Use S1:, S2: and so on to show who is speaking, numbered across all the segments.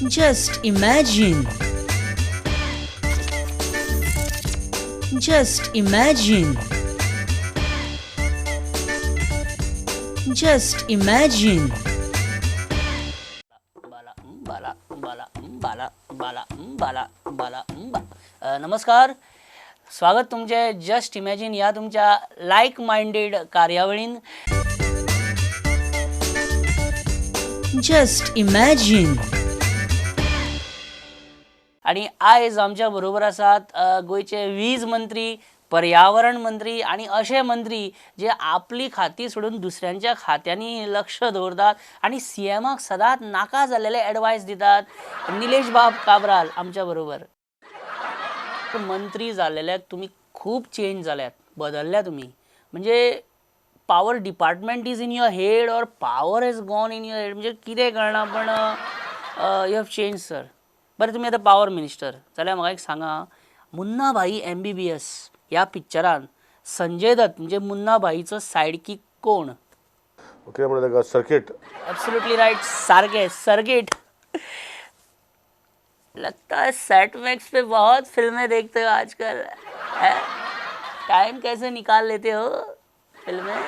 S1: Just imagine. Just imagine. Just imagine.
S2: बाला बाला बाला बाला बाला बाला बाला बा. नमस्कार, स्वागत तुमचे जस्ट इमॅजिन ह्या तुमच्या लायक मायंडेड कार्यावळीन.
S1: Just imagine.
S2: आणि आयज आमच्या बरोबर आसात गोंयचे वीज मंत्री, पर्यावरण मंत्री आणि अशे मंत्री जे आपली खाती सोडून दुसऱ्यांच्या खात्यांनी लक्ष दवरतात आणि सी एमाक सदांच नाका जाल्लेले एडवायस दितात, निलेश बाब काब्राल आमच्या बरोबर. मंत्री जाल्लेल्याक तुमी खूब चेंज जाल्यात, बदलल्या तुमी. म्हणजे power department is in your head or power is gone in your head, म्हणजे कितें कळना, पण you have change sir. बरें, तुमी आतां पावर मिनिस्टर जाल्यार म्हाका एक सांगा, मुन्ना भाई एमबीबीएस ह्या पिक्चरान संजय दत्त म्हणजे मुन्ना भाईचो सायड किक कोण?
S3: कितें म्हणटा ताका, सर्किट.
S2: एब्सोल्युटली राइट, सारके सर्किट. लगता है सेट मैक्स पे बहुत फिल्में देखते हो आजकल. टाइम कैसे निकाल लेते हो फिल्में?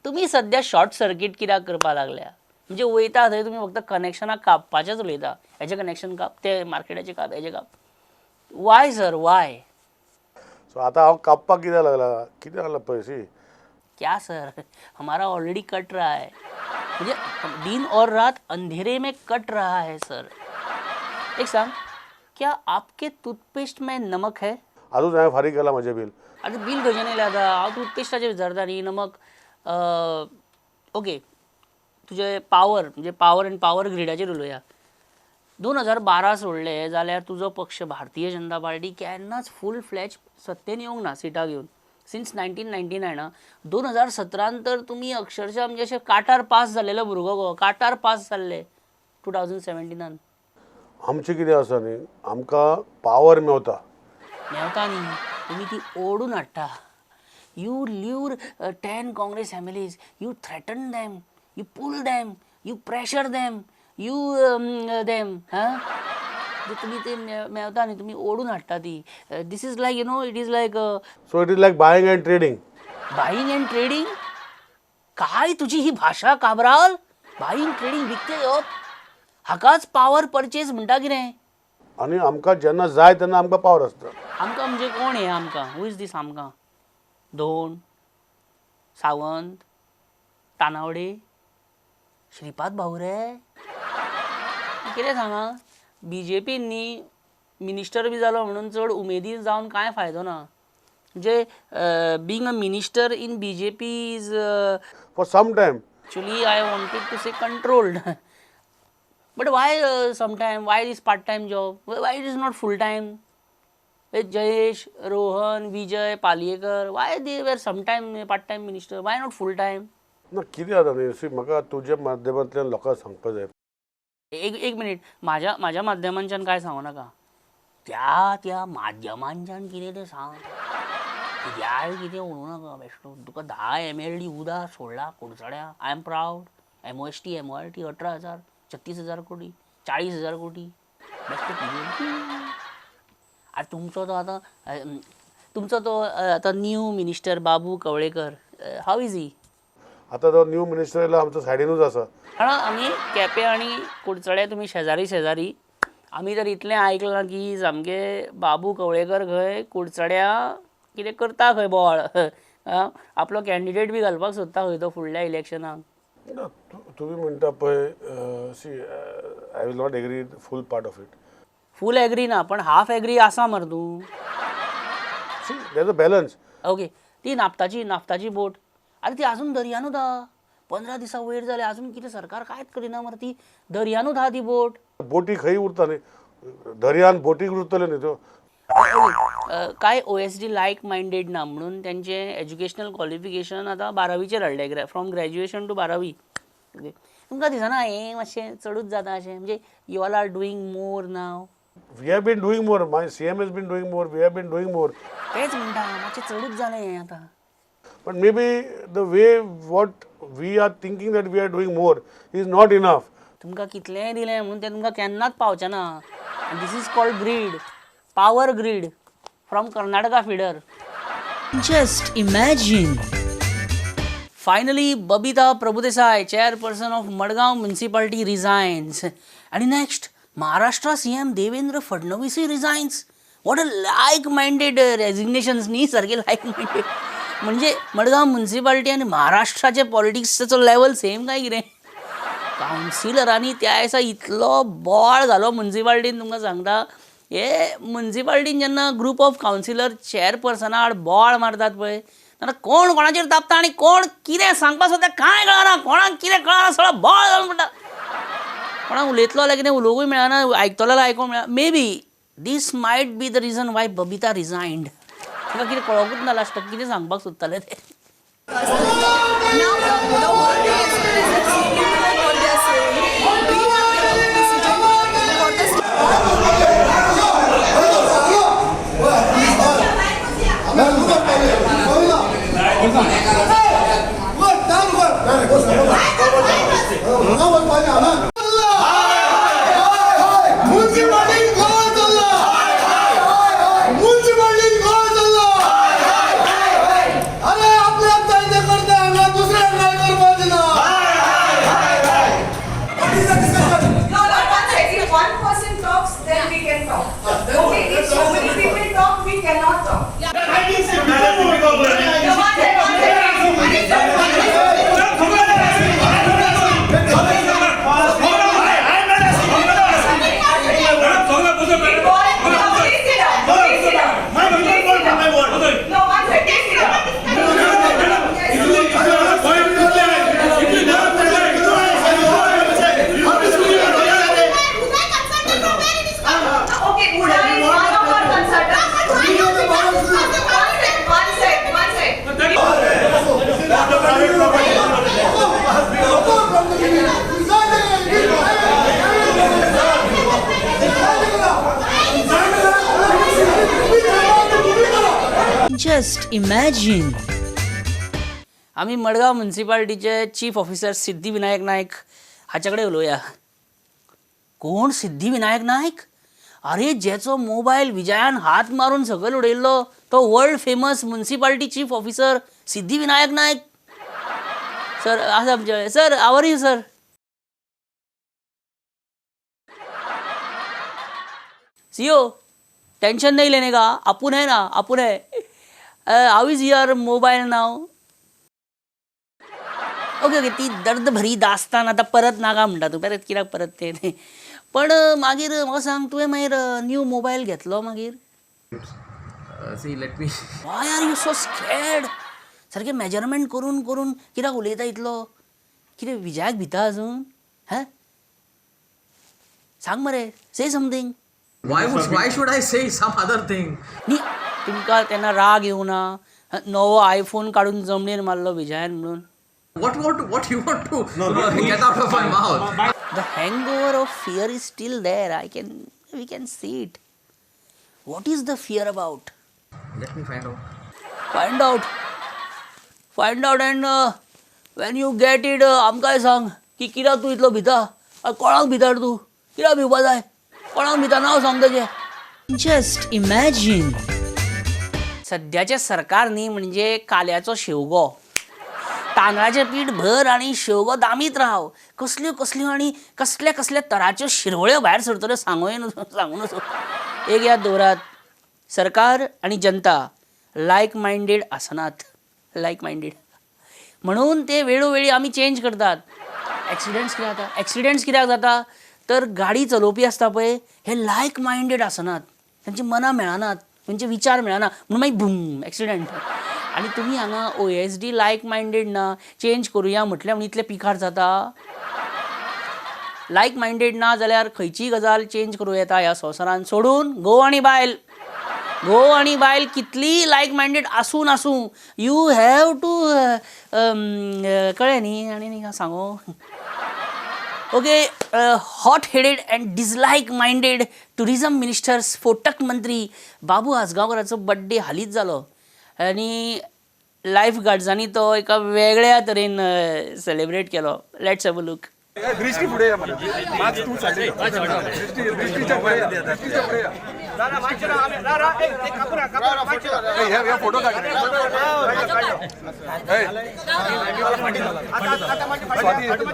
S2: तुम्ही सध्या शॉर्ट सर्किट कित्याक करपाक लागल्या? म्हणजे वयता थंय तुमी फक्त कनेक्शनां कापपाचेच उलयता. हेजें कनेक्शन काप, ते मार्केटाचें काप, हेजें काप. Y sir, Y?
S3: सो आतां हांव कापपाक कित्याक लागला, कितें लागला पळय, सी.
S2: क्या सर, हमारा ऑलरेडी कट रहा है. म्हणजे दिन और रात अंधेरे में कट रहा है सर. एक सांग, क्या आपके टूथपेस्ट में नमक है?
S3: आजूच हांवें फारीक केलां म्हजें बील.
S2: आतां बील खंयच्यान येयलें? आतां हांव टूथपेस्टाचें विचारता न्ही, नमक. ओके, तुजें पावर म्हणजे पावर अँड पावर ग्रिडाचेर उलोवया. 2012 सोडले जाल्यार तुजो पक्ष भारतीय जनता पार्टी केन्नाच फूल फ्लॅज सत्तेन येवंक ना सिटां घेवन सिन्स 1999. 2017न तर तुमी अक्षरशा म्हणजे अशे काटार पास जाल्लेलो भुरगो गो, काटार पास जाल्ले 2017न.
S3: आमचें कितें आसा न्ही, आमकां पावर मेवता.
S2: मेवता न्ही, तुमी ती ओडून हाडटा. You lure 10 Congress MLAs, you threaten them, you pull them, you pressure them, you them. हां, तुमी ते मेवता न्ही, तुमी ओडून हाडटा ती. This is like, it is like
S3: So it is like buying and trading.
S2: Buying and trading? काय तुजी ही भाशा काब्राल! बायींग, ट्रेडींग, विकते घेवप, हाकाच पावर परचेज म्हणटा कितें?
S3: आनी आमकां जेन्ना जाय तेन्ना आमकां पावर आसता.
S2: आमकां म्हणजे कोण हे आमकां? Who is दीस आमकां? धोंड, सावंत, तानावडे, श्रीपाद भाऊ रे? कितें सांगा, बीजेपीन न्ही मिनिस्टर बी जालो म्हणून चड उमेदी जावन कांय फायदो ना. म्हणजे being a minister in BJP is
S3: for some time.
S2: Actually, I wanted to say controlled. But why sometime? Why this part time job? Why it is not full time? Jayesh, Rohan, Vijay Palyekar, why they were sometime part time minister? Why not full time?
S3: ना, कितें जाता न्ही, C, म्हाका तुज्या माध्यमांतल्यान लोकांक सांगपाक जाय.
S2: एक एक मिनीट, म्हाज्या माध्यमांच्यान काय सांगू नाका. त्या त्या माध्यमांच्यान कितें तें सांग. कित्याय कितें उलोवं नाका बेश्टो. तुका 10 एमएलडी उदक सोडला कुडचड्या. I am proud. MOST, MORT 18,000, 36,000 कोटी, 40,000 कोटी. बेश्टो कितें. आनी तुमचो तो आतां तुमचो तो आतां new minister Babu Kavlekar, how is he?
S3: आतां तो न्यू मिनिस्टर येयला, आमचो सायडीनूच आसा.
S2: जाणा, आमी केपें आनी कुडचडे तुमी शेजारी शेजारी. आमी तर इतलें आयकलां की सामके बाबू कवळेकर खंय कुडचड्या कितें करता खंय बोवाळ. आं, आपलो कॅन्डिडेट बी घालपाक सोदता खंय तो फुडल्या इलेक्शनाक.
S3: ना, तुमी म्हणटा पळय, see, I will not agree full part of it.
S2: Full agree ना, पण हाफ एग्री आसा मरे तूं.
S3: See, there a balance.
S2: Okay, ती नाफ्ताची बोट, आरे ती अजून दर्यानूच आहा. 15 दिसां वयर जाले, अजून कितें सरकार कांयच करिना मरे. ती दर्यानूच आहा ती बोट.
S3: बोटी खंय उरता न्ही, दर्यान बोटी उरतल्यो न्ही त्यो.
S2: काय ओएसडी लायक मायंडेड ना म्हणून तेंचें एज्युकेशनल क्वॉलिफिकेशन आतां बारावीचेर हाडलें, फ्रॉम ग्रॅज्युएशन टू बारावी. ओके, तुमकां दिसना हें मातशें चडूच जाता अशें? म्हणजे you all are doing more now.
S3: We have been doing more. My CM has been doing more. We have been doing more.
S2: तेच म्हणटा, मातशें चडूच जालें हें आतां.
S3: But maybe the way what we are thinking that we are doing more is not enough.
S2: तुमकां कितलेंय दिलें म्हणून तें तुमकां केन्नाच पावचें ना. This is called greed, power greed from Karnataka feeder.
S1: Just imagine.
S2: Finally Babita Prabhudesai, chairperson of Madgaon municipality, resigns. आणि next Maharashtra CM Devendra फडणवीसय resigns. What a like minded resignations न्ही, सारके लायक मायंडेड. म्हणजे मडगांव म्युन्सिपाल्टी आनी महाराष्ट्राचे पॉलिटिक्साचो लेवल सेम काय कितें? कावन्सिलरांनी त्या दिसा इतलो बोवाळ घालो म्युन्सिपाल्टीन, तुमकां सांगता. हे म्युन्सिपाल्टीन जेन्ना ग्रूप ऑफ कावन्सिलर चॅरपर्सना आड बोवाळ मारतात पळय, तेन्ना कोण कोणाचेर तापता आनी कोण कितें सांगपाक सोदता कांय कळना, कोणाक कितें कळना, सगळो बोवाळ घालून पडटा. कोणाक उलयतलो जाल्यार कितें उलोवंकूय मेळना, आयकतलो जाल्यार आयकूंक मेळना. Maybe this might be the reason why Babita resigned. ताका कितें कळोंकूच ना लास्टाक कितें सांगपाक सोदताले ते.
S4: Now the whole thing is what they are saying. We have taken a decision for the No, no, one second. If one person talks, then we can talk. Okay, if so many people talk, we cannot talk. No, one second, one second. Please sit down. Please sit down. Please sit down. No, one second. Sit down. Yes. Okay, Uda is one of our consultants. One sec, one sec, one sec.
S1: Just imagine.
S2: आमी Madgaon म्युन्सिपाल्टीचे chief officer Siddhi Vinayak Naik हाच्या कडेन उलोवया. कोण सिद्धी विनायक नायक? अरे ज्याचो mobile विजयान हात मारून सकयल उडयल्लो तो world famous municipality chief officer Siddhi Vinayak Naik sir आसा आमचे. Sir, how are you sir? CO, tension नहीं लेने का, अपुन है ना, अपुन है. How is your mobile now? Okay okay, ती दर्द भरी दास्तान आतां परत नाका म्हणटा तूं, परत कित्याक परत ते. पण मागीर म्हाका सांग, तुवें मागीर न्यू मोबायल घेतलो मागीर?
S5: See, let me.
S2: Why are you so scared? सारकें मेजरमेंट करून करून कित्याक उलयता इतलो? कितें विजयाक भिता अजून? हें, सांग मरे, say something.
S5: Why should I say some other thing?
S2: न्ही, तुमकां तेन्ना राग येवना नवो आयफोन काडून जमनीर मारलो विजयान म्हणून?
S5: What you want to get out of my mouth?
S2: The hangover of fear is still there. I can we can see it. What is the fear about?
S5: Let me find out.
S2: Find out. Find out and when you get it, आमकांय सांग की कित्याक तूं इतलो भिता, कोणाक भिता तूं, कित्याक भिवपा जाय, कोणाक भिता, नांव सांग ताजें.
S1: Just imagine.
S2: सद्याचें सरकार न्ही म्हणजे काल्याचो शेवगो. तांदळाचें पीठ भर आनी शेवगो दामीत राव. कसल्यो कसल्यो आनी कसल्या कसल्या तराच्यो शिरवळ्यो भायर सरतल्यो सांगूय सांगू नजो. एक याद दवरात, सरकार आनी जनता लायक मायंडेड आसनात, लायक मायंडेड म्हणून ते वेळोवेळी आमी चेंज करतात. एक्सिडंट्स कित्याक जाता? एक्सिडंट्स कित्याक जाता तर गाडी चलोवपी आसता पळय हे लायक मायंडेड आसनात, तांची मनां मेळनात, तांचे विचार मेळना, म्हणून मागीर बूम एक्सिडंट. आनी तुमी हांगा OSD लायक मायंडेड ना, चेंज करुया म्हटलें म्हणून इतले पिकार जाता. लायक मायंडेड ना जाल्यार खंयचीय गजाल चेंज करूं येता ह्या संवसारान, सोडून घोव आनी बायल. घोव आनी बायल कितलीय लायक मायंडेड आसूं नासूं, you have to, कळ्ळें न्ही? आनी न्ही सांगू? Okay. Hot headed and dislike minded tourism minister, स्फोटक मंत्री बाबू आजगांवकराचो बड्डे हालींच जालो आनी लायफ गार्ड्सांनी तो एका वेगळ्या तरेन सेलिब्रेट केलो. Let's have a look.
S6: दृष्टी फुडें या मरे. मात तूं सायडीक. दृष्टीच्या फुडें या. दृष्टीच्या फुडें या. हे फोटो काड. स्वाती तूं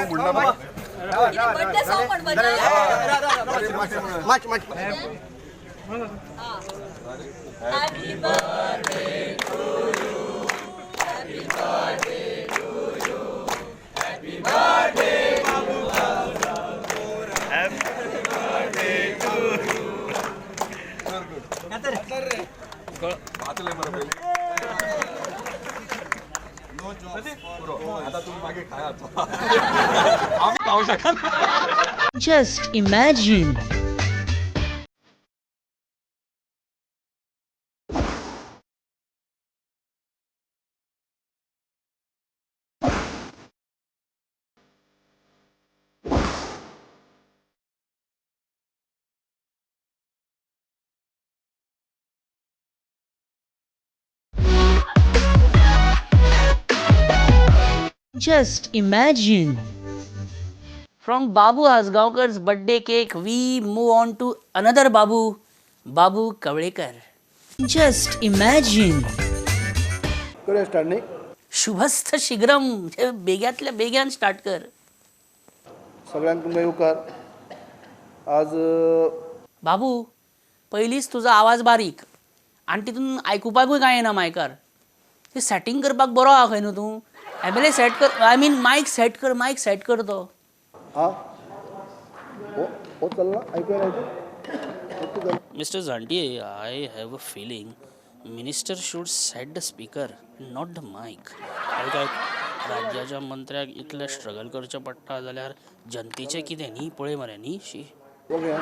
S6: म्हणना बाबा.
S4: बर्थडे सॉन्ग म्हणपाचें. Happy birthday to you. Happy birthday to you. Happy birthday, Babu
S6: Happy birthday to you. वाचले मरे पयलीं. आता तुम्ही मागे खायात. आम्ही खाऊ शकत.
S1: Just imagine. Just imagine.
S2: From Babu Ajgaonkar's birthday cake, we move on to another Babu, Babu Kavlekar.
S1: Just imagine.
S7: करूया स्टार्ट नाही.
S2: शुभस्थ शीघ्रम, हे बेग्यातल्या बेग्यान स्टार्ट कर.
S7: सगळ्यांक तुमकां येवकार. आज
S2: बाबू, पयलींच तुजो आवाज बारीक आनी तितून आयकुपाकूय कांय येना मायकार. ते सेटींग करपाक बरो आहा खंय न्हू तूं. एम एल ए सेट कर, I mean mic set कर, मायक सेट कर तो.
S7: हा हो हो चलला ऐकूया नाही.
S2: Mister Zante, I have a feeling minister should set the speaker, not the mic. काय राज्याच्या मंत्र्याक इतलें स्ट्रगल करचें पडटा जाल्यार जनतेचें कितें न्ही पळय मरे न्ही शी.
S7: बघूया.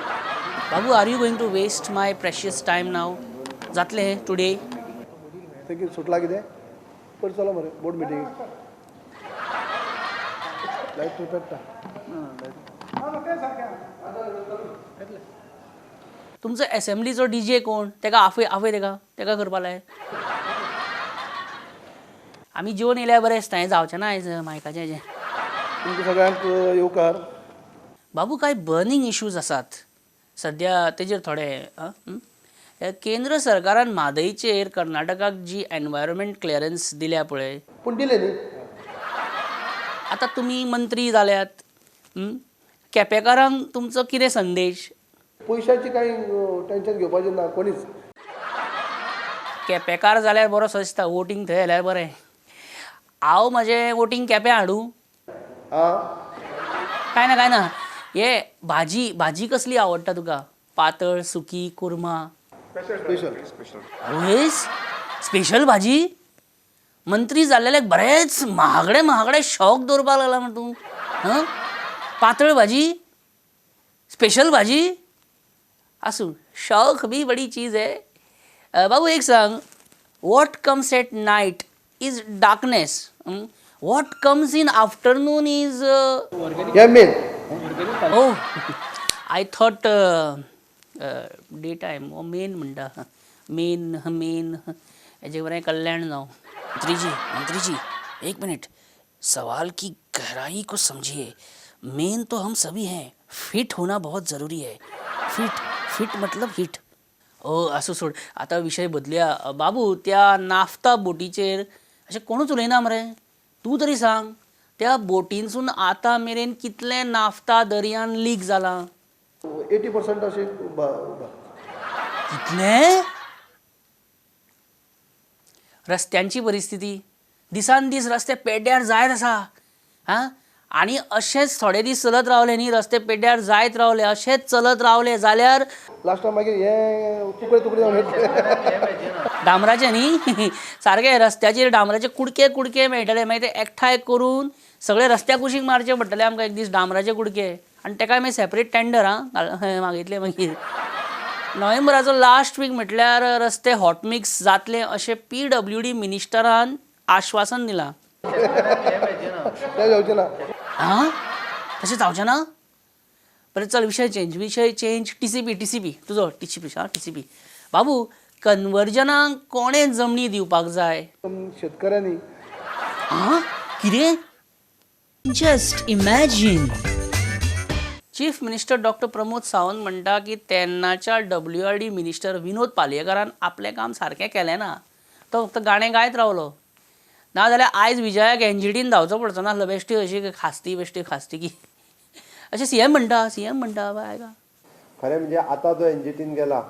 S2: Babu, are you going to waste my precious time now? जातलें टुडे?
S7: ते कितें सुटला कितें पयर चला मरे बोर्ड मिटींग लायट पेट्टा.
S2: तुमचो एसेंब्लीचो डी जे कोण? तेका आफय, आफय तेका, तेका करपा लाय. आमी जेवन येयल्यार बरें आसता, हें जावचें ना आयज मायकाचें हेजें.
S7: तुमकां सगळ्यांक येवकार.
S2: बाबू, कांय बर्नींग इश्यूज आसात सद्या तेजेर थोडे. केंद्र सरकारान म्हादयचेर कर्नाटकाक जी एनवायरमेंट क्लियरन्स दिल्या पळय,
S7: पूण दिलें न्ही.
S2: आतां तुमी मंत्री जाल्यात, केपेकारांक तुमचो कितें संदेश?
S7: पयशाची कांय टेंशन घेवपाचें ना कोणीच.
S2: केपेकार जाल्यार बरो सजता, वोटींग थंय जाल्यार बरें. हांव म्हजें वोटींग केप्यां हाडूं?
S7: आं
S2: कांय ना, कांय ना. हे भाजी, भाजी कसली आवडटा तुका? पातळ, सुकी, कुर्मा?
S7: स्पेशल.
S2: आवयस, स्पेशल भाजी? मंत्री जाल्ल्याक बरेच महागडे महागडे शौक दवरपाक लागला मरे तूं. हां, पातळ भाजी, स्पेशल भाजी. आसूं, शौक बी बडी चीज है. बाबू एक सांग, what comes at night is darkness, what comes in afternoon is
S7: hey main.
S2: Oh, I thought day time हो मेन म्हणटा. मेन मेन हेजे बरें कल्याण जावं. मंत्री जी, मंत्री जी एक मिनट, सवाल की गहराई को समझिए. मेन तो हम सभी हैं, फिट होना बहुत ज़रूरी है. फिट, फिट मतलब हिट. ओ आसूं, सोड, आतां विशय बदलया. बाबू, त्या नाफ्ता बोटीचेर अशें कोणूच उलयना मरे. तूं तरी सांग, त्या बोटीनसून आतां मेरेन कितलें नाफ्ता दर्यान लीक जालां?
S7: 80% अशें.
S2: कितलें? रस्त्यांची परिस्थिती दिसान दीस रस्ते पेड्ड्यार जायत आसा. आं, आनी अशेंच थोडे दीस चलत रावले न्ही, रस्ते पेड्ड्यार जायत रावले, अशेंच चलत रावले जाल्यार
S7: लास्टाक मागीर हे तुकडे तुकडे जावन येतले.
S2: डांबराचे न्ही, सारके रस्त्याचेर डांबराचे कुडके कुडके मेळटले. मागीर ते एकठांय करून सगळे रस्त्या कुशीक मारचे पडटले आमकां एक दीस डांबराचे कुडके. आनी तेकाय मागीर सेपरेट टेंडर आं मागयतले. मागीर नोव्हेंबराचो लास्ट वीक म्हटल्यार रस्ते हॉट मिक्स जातले अशें पीडब्ल्यूडी मिनिस्टरान आश्वासन दिलां.
S7: तें जावचें ना.
S2: आं, तशें जावचें ना? बरें चल, विशय चेंज, विशय चेंज. टीसीपी, टीसीपी तुजो टीसीपी. आं, टीसीपी. बाबू, कन्वर्जनाक कोणें जमनी दिवपाक जाय?
S7: शेतकऱ्यांनी.
S2: आं, कितें?
S1: Just imagine.
S2: Chief minister doctor Pramod Sawant म्हणटा की तेन्नाच्या W R D minister Vinod पालयेकारान आपलें काम सारकें केलें ना, तो फक्त गाणें गायत रावलो. नाजाल्यार आयज विजयाक एन जी टीन धांवचो पडचो नासलो, बेश्टी अशी खास्ती बेश्टी खास्ती की अशें सी एम म्हणटा, सी एम म्हणटा. बाय आयका
S7: खरें म्हणजे आतां जो एन जी टीन गेला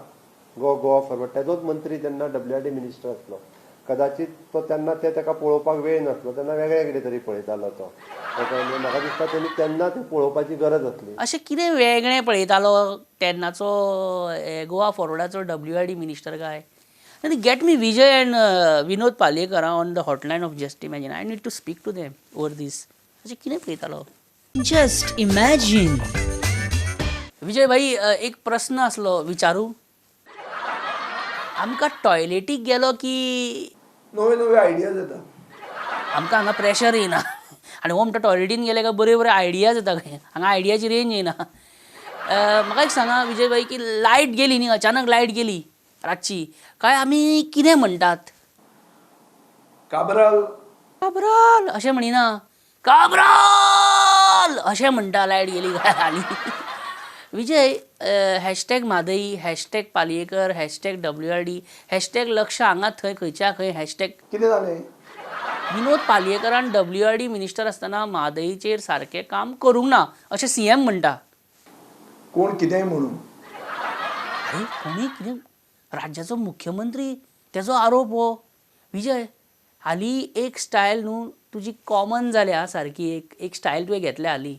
S7: गोवा फॉरवर्ड, तेजोच मंत्री तेन्ना डब्ल्यू आर डी मिनिस्टर आसलो. कदाचित तो तेन्ना ते ताका पळोवपाक वेळ नासलो, तेन्ना वेगळें कितें तरी पळयतालो तो. म्हाका दिसता तेणी तेन्ना तें पळोवपाची गरज आसली.
S2: अशें कितें वेगळें पळयतालो तेन्नाचो गोवा फॉरवर्डाचो डब्ल्यू आर डी मिनिस्टर काय? आनी get me Vijay and Vinod Palyekar on the hotline of just imagine. I need to speak to them over this. अशें कितें पळयतालो?
S1: Just imagine.
S2: Vijay भाई, एक प्रस्न आसलो विचारू. आमकां टॉयलेटीक गेलो की
S8: नवे नवे आयडियाज येता.
S2: आमकां हांगा प्रेशर येयना आनी हो म्हणटा टॉयलेटीन गेले काय बऱ्यो बऱ्यो आयडियाज येता खंय, हांगा आयडियाची रेंज येयना. म्हाका एक सांगा विजय भाई, की लायट गेली न्ही, अचानक लायट गेली रातची, काय आमी कितें म्हणटात?
S8: काबराल.
S2: काबराल अशें म्हणिना, काबराल अशें म्हणटा लायट गेली काय. आनी Vijay, hashtag Mhadei, hashtag Palyekar, hashtag W R D, hashtag लक्ष हांगा थंय खंयच्या खंय हॅशटॅग.
S8: कितें जालें?
S2: विनोद पालयेकरान डब्ल्यू आर डी मिनिस्टर आसतना म्हादईचेर सारकें काम करूंक ना अशें सी एम म्हणटा.
S8: कोण कितेंय म्हणून.
S2: अरे कोणी कितें, राज्याचो मुख्यमंत्री तेजो आरोप हो. विजय, हालीं एक स्टायल न्हू तुजी कॉमन जाल्या सारकी, एक स्टायल तुवें घेतल्या हालीं.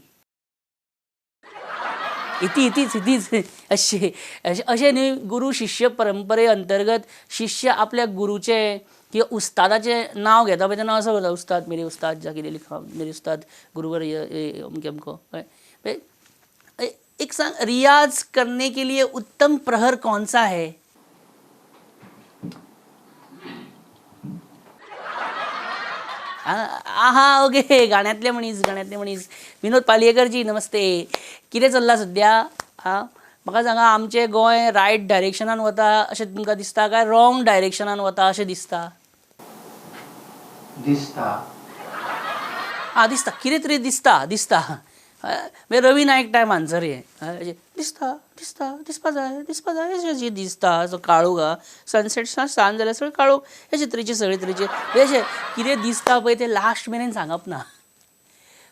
S2: इती इतीच इतीच अशें अशें न्ही, गुरू शिष्य परंपरे अंतर्गत शिष्य आपल्या गुरूचें किंवा उस्तादाचें नांव घेता पळय तेन्ना असो करता, उस्ताद मेरे उस्ताद जाकी लिखा मेरे उस्ताद गुरुवर अमकें अमको. एक सांग, रियाज करने के लिए उत्तम प्रहर कौन सा है? आहा ओके, गाण्यातले मनीस, गाण्यातले मनीस. विनोद पालयेकरजी नमस्ते. कितें चल्लां सद्या? आं म्हाका सांगा, आमचें गोंय रायट डायरेक्शनान वता अशें तुमकां दिसता काय रॉंग डायरेक्शनान वता अशें दिसता?
S9: दिसता.
S2: आं दिसता, कितें तरी दिसता, दिसता. मागीर रवी नायक टायम आन्सर हें दिसता दिसता दिसपा जाय दिसपा जाय अशें दिसता. असो काळोख आं, सनसेट सांज जाल्यार सगळें काळोख, अशे तरेचे सगळे तरेचे अशें कितें दिसता पळय तें लास्ट मेरेन सांगप ना.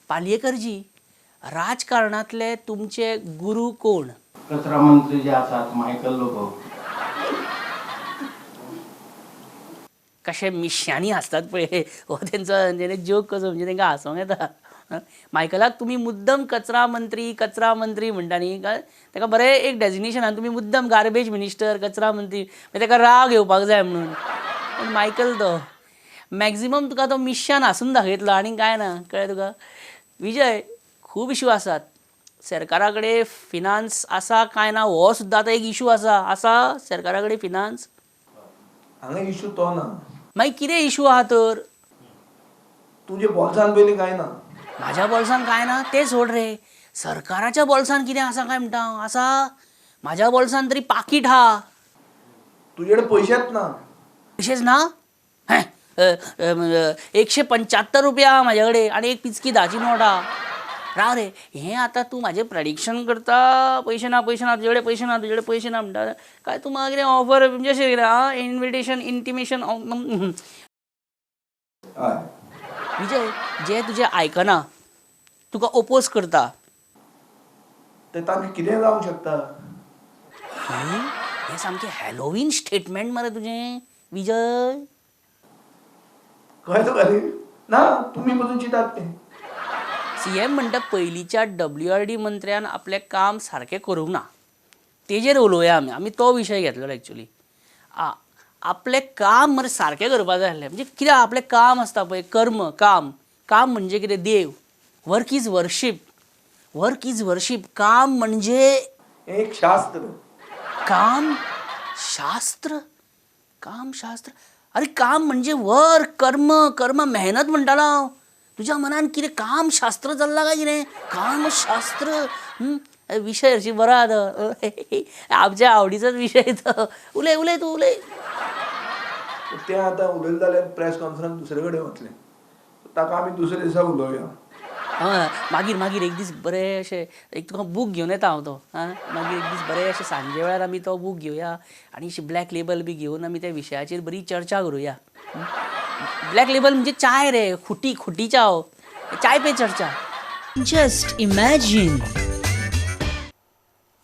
S2: पालयेकरजी, राजकारणांतले तुमचे गुरू कोण?
S9: कचरा मंत्री जे आसात मायकल लोबो.
S2: कशे मिश्यांनी हांसतात पळय, हो तेंचो जोक कसो, म्हणजे तेंकां हांसोंक येता. मायकलाक तुमी मुद्दम कचरा मंत्री कचरा मंत्री म्हणटा न्ही, ताका बरें एक डेजिग्नेशन आहा, तुमी मुद्दम गार्बेज मिनिस्टर कचरा मंत्री, मागीर ताका राग येवपाक जाय म्हणून. पूण मायकल तो मॅक्झिमम तुका तो मिश्यान हांसून दाखयतलो आनी कांय ना. कळ्ळें तुका विजय? खूब इशू आसात सरकारा कडेन. फिनान्स आसा काय ना हो सुद्दां आतां एक इशू आसा. आसा सरकारा कडेन फिनान्स?
S8: हांगा इशू तो ना.
S2: मागीर कितें इशू आहा तर?
S8: तुजे बोल्सान पयलीं कांय ना.
S2: म्हाज्या बोल्सान कांय ना तें सोड रे, सरकाराच्या बोल्सान कितें आसा काय म्हणटा हांव? आसा म्हाज्या बोल्सान तरी पाकीट आहा.
S8: तुजे कडेन पयशेच ना.
S2: पयशेच ना? हें 175 रुपया आहा म्हाज्या कडेन आनी एक पिचकी 10ची नोट आहा. राव रे, हें आतां तूं म्हाजें प्रडिक्शन करता, पयशे ना पयशे ना तुजे कडेन पयशे ना तुजे कडेन पयशे ना म्हणटा काय तूं म्हाका कितें ऑफर म्हणजे अशें कितें आं इन्विटेशन इंटिमेशन.
S8: हय
S2: विजय, जे तुजें आयकना, तुका ओपोज करता,
S8: ते तांकां कितें जावंक शकता.
S2: हें सामकें हॅलोवीन स्टेटमेंट मरे तुजें विजय.
S8: कळ्ळें तुका रे? ना तुमी पसून चिंतात तें.
S2: सी एम म्हणटा पयलींच्या डब्ल्यू आर डी मंत्र्यान आपलें काम सारकें करूंक ना, तेजेर उलोवया आमी. आमी तो विशय घेतलेलो एक्चुली. आं आपलें काम मरे सारकें करपा जाय आसलें. म्हणजे कितें आपलें काम आसता पळय, कर्म, काम. काम म्हणजे कितें? देव. Work is worship, work is worship. काम म्हणजे
S8: एक शास्त्र.
S2: काम शास्त्र, काम शास्त्र. अरे काम म्हणजे वर्क, कर्म, कर्म मेहनत म्हणटालो हांव. तुज्या मनान कितें काम शास्त्र चल्लां काय कितें? कामशास्त्र. विशय हरशीं बरो आहा तो, आमच्या आवडीचोच विशय तो. उलय उलय तूं उलय.
S8: तें आतां उलयलें जाल्यार प्रेस कॉन्फरन्स दुसरे कडेन वतलें, ताका आमी दुसरे दिसा उलोवया.
S2: हय, मागीर मागीर एक दीस बरें अशें एक तुका बूक घेवन येता हांव तो. आं, मागीर एक दीस बरें अशें सांजे वेळार आमी तो बूक घेवया आनी अशी ब्लॅक लेबल बी घेवन आमी त्या विशयाचेर बरी चर्चा करुया. ब्लॅक लेबल म्हणजे चाय रे, खुटी खुटी चाव, चाय पे चर्चा.
S1: Just imagine.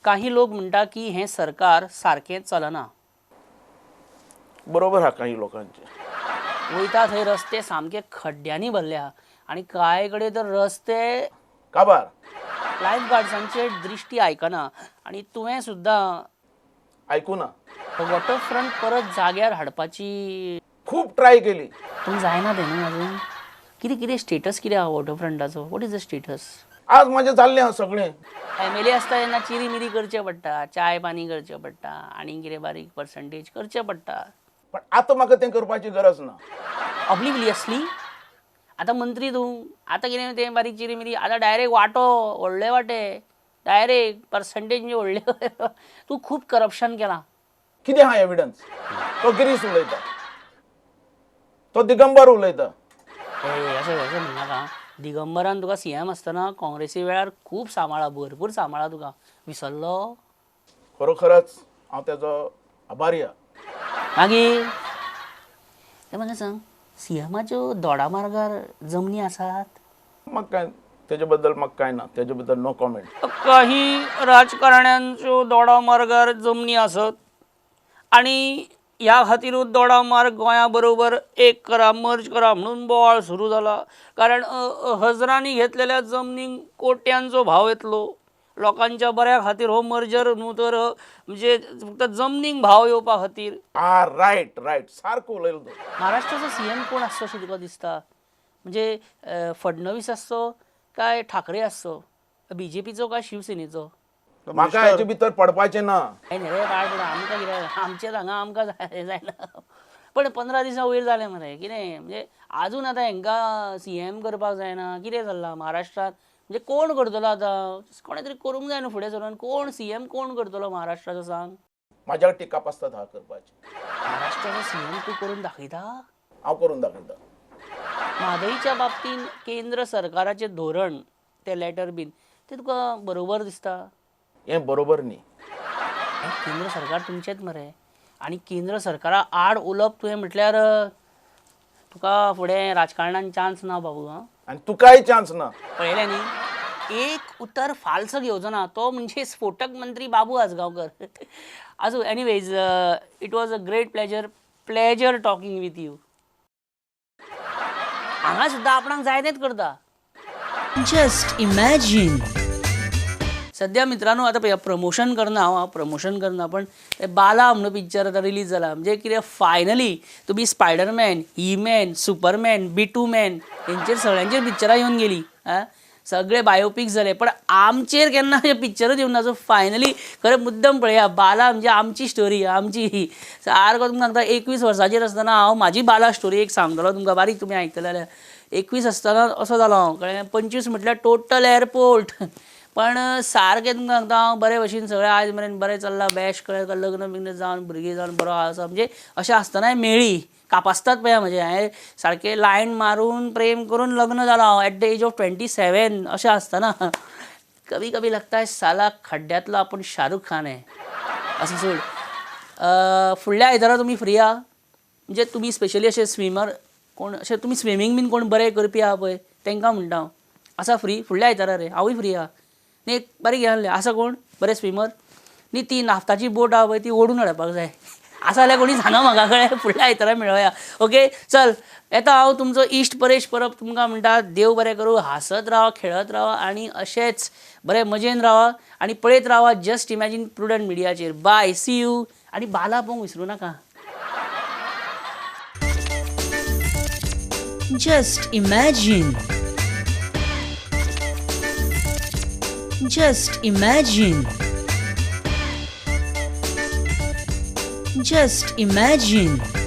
S2: काही लोक म्हणटा की हें सरकार सारकें चलना.
S8: बरोबर आहा काही लोकांचे.
S2: वयता थंय रस्ते सामके खड्ड्यांनी भरल्या आनी कांय कडेन तर रस्ते
S8: काबार.
S2: लायफ गार्ड्सांचे दृश्टी आयकना आनी तुवें सुद्दां
S8: आयकुना.
S2: वॉटरफ्रंट परत जाग्यार हाडपाची
S8: खूब ट्राय केली
S2: पूण जायना तें न्हू अजून. कितें कितें स्टेटस कितें आहा वॉटरफ्रंटाचो? What is the status?
S8: आज म्हाजें जाल्लें आहा सगळें.
S2: एम एल ए आसता तेन्ना चिरी मिरी करचें पडटा, चाय पाणी करचें पडटा आनी कितें बारीक पर्संटेज करचें पडटा.
S8: पण आतां म्हाका तें करपाची गरज ना.
S2: ऑब्लिवियसली आतां मंत्री तूं, आतां कितें तें बारीक चिरी मिरी, आतां डायरेक्ट वांटो व्हडले वांटे, डायरेक्ट पर्संटेज म्हणजे व्हडले. तूं खूब करप्शन केलां.
S8: कितें आहा एविडन्स? तो गिरीश उलयता, तो दिगंबर उलयता.
S2: ए अशें अशें म्हणनाका. दिगंबरान तुका सी एम आसतना काँग्रेसी वेळार खूब सांबाळ्ळा, भरपूर सांबाळ्ळा तुका. विसरलो?
S8: खरोखरच हांव तेजो आभारी आहा.
S2: मागीर तें म्हाका सांग, सी एमाच्यो दोडा मार्गार जमनी आसात?
S8: म्हाका काय तेजे बद्दल म्हाका काय ना, तेजे बद्दल नो कॉमेंट.
S2: काही राजकारण्यांच्यो दोडा मार्गार जमनी आसत आनी ह्या खातीरूच दोडा मार्ग गोंया बरोबर एक करा, मर्ज करा म्हणून बोवाळ सुरू जाला. कारण हजरांनी घेतलेल्या जमनींक कोट्यांचो भाव येतलो. लोकांच्या बऱ्या खातीर हो मर्जर न्हू तर म्हणजे फक्त जमनींक भाव येवपा खातीर.
S8: आ रायट रायट, सारको उलयलो तूं.
S2: महाराष्ट्राचो सी एम कोण आसचो अशें तुका दिसता? म्हणजे फडणवीस आसचो काय ठाकरे आसचो? बी जे पीचो काय शिवसेनेचो?
S8: म्हाका हेचे भितर पडपाचें ना.
S2: काय न्ही रे पाड पडूं, आमकां कितें आमचें हांगा आमकां जायना. पण 15 दिसां वयर जालें मरे, कितें म्हणजे आजून आतां हेंकां सी एम करपाक जायना. कितें चल्लां महाराष्ट्रांत? म्हणजे कोण करतलो आतां? कोणें तरी करूंक जाय न्हू फुडें सरून. कोण सी एम कोण करतलो महाराष्ट्राचो सांग?
S8: म्हाज्या टिका पासतात हा करपाची.
S2: महाराष्ट्राचो सी एम तूं करून दाखयता?
S8: हांव करून दाखयता.
S2: म्हादईच्या बाबतींत केंद्र सरकाराचें धोरण, तें लॅटर बीन तें तुका बरोबर दिसता?
S8: हें बरोबर न्ही.
S2: केंद्र सरकार तुमचेंच मरे आनी केंद्र सरकारा आड उलोवप तुवें म्हटल्यार तुका फुडें राजकारणान चान्स ना बाबू. आं,
S8: आनी तुकाय चान्स ना.
S2: पळयलें न्ही, एक उतर फाल्स घेवचो ना तो म्हणजे स्फोटक मंत्री बाबू आजगांवकर. आसूं, anyways it was a great pleasure talking with you. हांगा सुद्दां आपणाक जाय तेंच करता.
S1: Just imagine.
S2: सध्या मित्रांनो आतां पळय प्रमोशन करना हांव, प्रमोशन करना, पण ते बाला म्हणून पिक्चर आतां रिलीज जाला. म्हणजे कितें फायनली तुमी Spider-Man, He-Man, Superman, Bittu man हेंचेर सगळ्यांचेर पिक्चरां येवन गेली. आं, सगळे बायोपीक जाले पण आमचेर केन्ना हे पिक्चरच येवंक ना. सो फायनली खरें मुद्दम पळया, बाला म्हणजे आमची स्टोरी, आमची ही सारको तुमकां सांगता. 21 वर्सांचेर आसतना हांव म्हाजी बाला स्टोरी एक सांगतलो तुमकां, बारीक तुमी आयकतले जाल्यार. 21 आसतना असो जालो हांव, कळ्ळें? 25 म्हटल्यार टोटल एअरपोर्ट. पण सारकें तुमकां सांगता हांव बरे भशेन सगळें आयज मेरेन बरें चल्लां, बेस्ट. कळ्ळें? लग्न बिग्न जावन भुरगीं जावन बरो आसा. म्हणजे अशें आसतनाय मेळ्ळी कापास्तात पळया म्हजें. हांवें सारकें लायन मारून प्रेम करून लग्न जालो हांव एट the age of 27. अशें आसतना कभी कभी लगता है साला खड्ड्यांतलो आपूण शाहरुख खान आहे. असो सोड. फुडल्या आयतारा तुमी फ्री आहा? म्हणजे तुमी स्पेशली अशे स्विमर कोण, अशे तुमी स्विमींग बीन कोण बरें करपी आहा पळय तेंकां म्हणटा हांव. आसा फ्री फुडल्या आयतारा रे? हांवूय फ्री आहा. न्ही एक बारीक हें आहलें, आसा कोण बरे स्विमर? न्ही ती नाफ्ताची बोट आहा पळय ती ओडून हाडपाक जाय. आसा जाल्यार कोणी सांगा म्हाका, कळ्ळें? फुडल्या आयतारा मेळोया. ओके, चल येता हांव. तुमचो इश्ट परेश परब तुमकां म्हणटा देव बरें करूं. हांसत रावा, खेळत रावा आनी अशेंच बरें मजेन रावा आनी पळयत रावा जस्ट इमॅजीन प्रुडंट मिडियाचेर. बाय, सी you. आनी बाला पळोवंक विसरूं नाका.
S1: Just imagine. Just imagine. Just imagine.